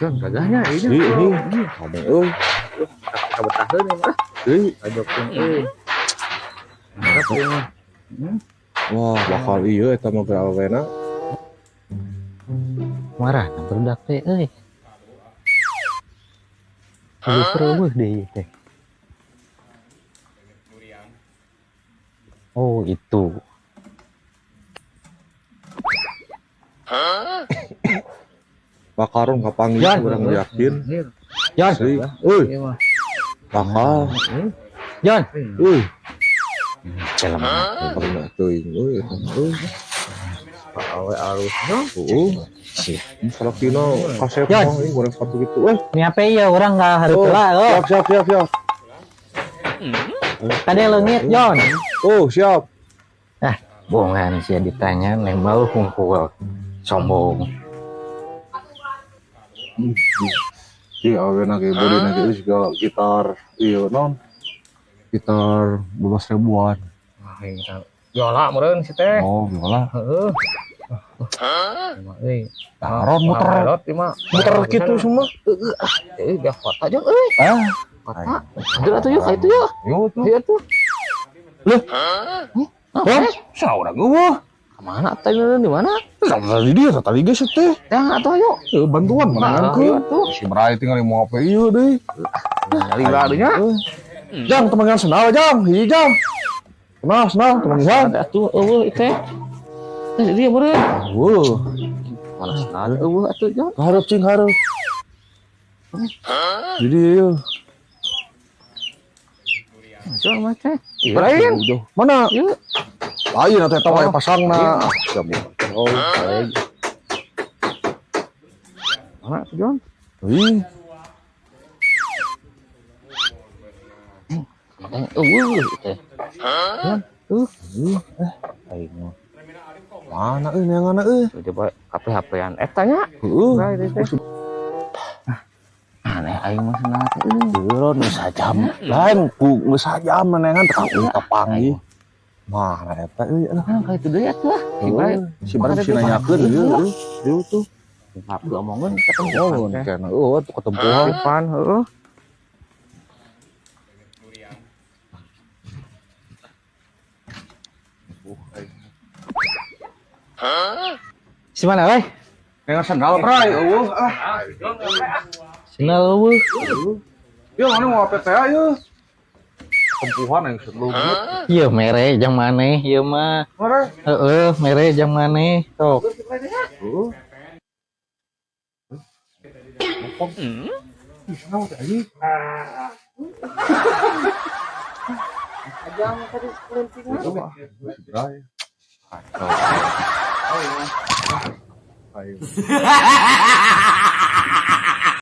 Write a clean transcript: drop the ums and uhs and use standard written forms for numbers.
Jon, gagahnya ini. Ih, ini. Kamu euy. Kabetaheun ieu mah. Ih, Ajokeun euy. Mantap ieu mah. Wah, bakal ieu eta mah geura awena. Marah barudak teh euy. Aduh, reueuh deui teh. Oh, itu. Bakaron kapanggih Jan. Urang yakin. Jon, Asli. Euy, Ieu mah. Bakal. Jon. Euy, Film. pernah teuing euy eta mah euy. Awe alus. Heeh. Salakina kasep Jan. mah euy goreng sepatu gitu euy. Ini apa ya orang nggak harus Oh, lah, oh. siap siap siap siap. Tadi leungit, Jon. Oh, siap. Ah, bohongan sih ditanya nembal hungkul. Sombong. Iya, awena ge bodina ge juga gitar ieu non. Gitar 12 ribuan. Wah, ini kan. Biola meureun si teh. Oh, biola. Heeh. Emang euy. Taron muter. Muter ieu mah. Muter gitu semua. Heeh. Ah, euy dah kota jeung euy. Ah, Kota. Geura atuh yuk ka itu yuk. yuk tuh. Ieu tuh. Loh. Hah? Saurang eueuh. Kemana teh di mana? Tadi dia tadi geus teh. Teh atuh ayo. Eh, bantuan mana Nah, ayo atuh. Si Bray tinggal mau apa ieu deui. Lila dinya. Jang, teman sendal jang, hiji jang. Kenal, sendal, teman jang. Ada atuh eueuh teh. Teh dia meureun. Wuh, Mana sendal eueuh atuh jang. harap cing harap. Jadi ieu. Jang mah teh. Lain. Mana? Ieu. Lain atuh eta mah pasangna. Oh, lain. Mana tuh Jon? Ih, Makanya eueuh teh. Jon, tuh. Aing mah. Mana euy neanganna euy? Coba HP-HP-an eta nya. Heeh. Teh. Aneh aing mah sendal teh euy. Eureun geus sajam. Lain ku geus sajam neangan teh ku kapanggih. Mana eta euy aduh. Ah, ka itu deui atuh. Si Bray. Si Bray si nanyakeun ieu euy. Ieu tuh. Maaf diomongkeun ketemu. Oh, kena eueuh tuh ketempuhan. Depan heeh. Si mana, weh? Neangan sendal Bray eueuh ah. Sendal eueuh. Ieu mana mau apa teh ieu? Ketempuhan yang sebelum. Ieu mere jang maneh ieu mah. Mana? Heeh, mere jang maneh. Sok. Heeh. Ih, sendal teh anjing. Ajang tadi kelentingan. Si Bray. Kacau. Ayo.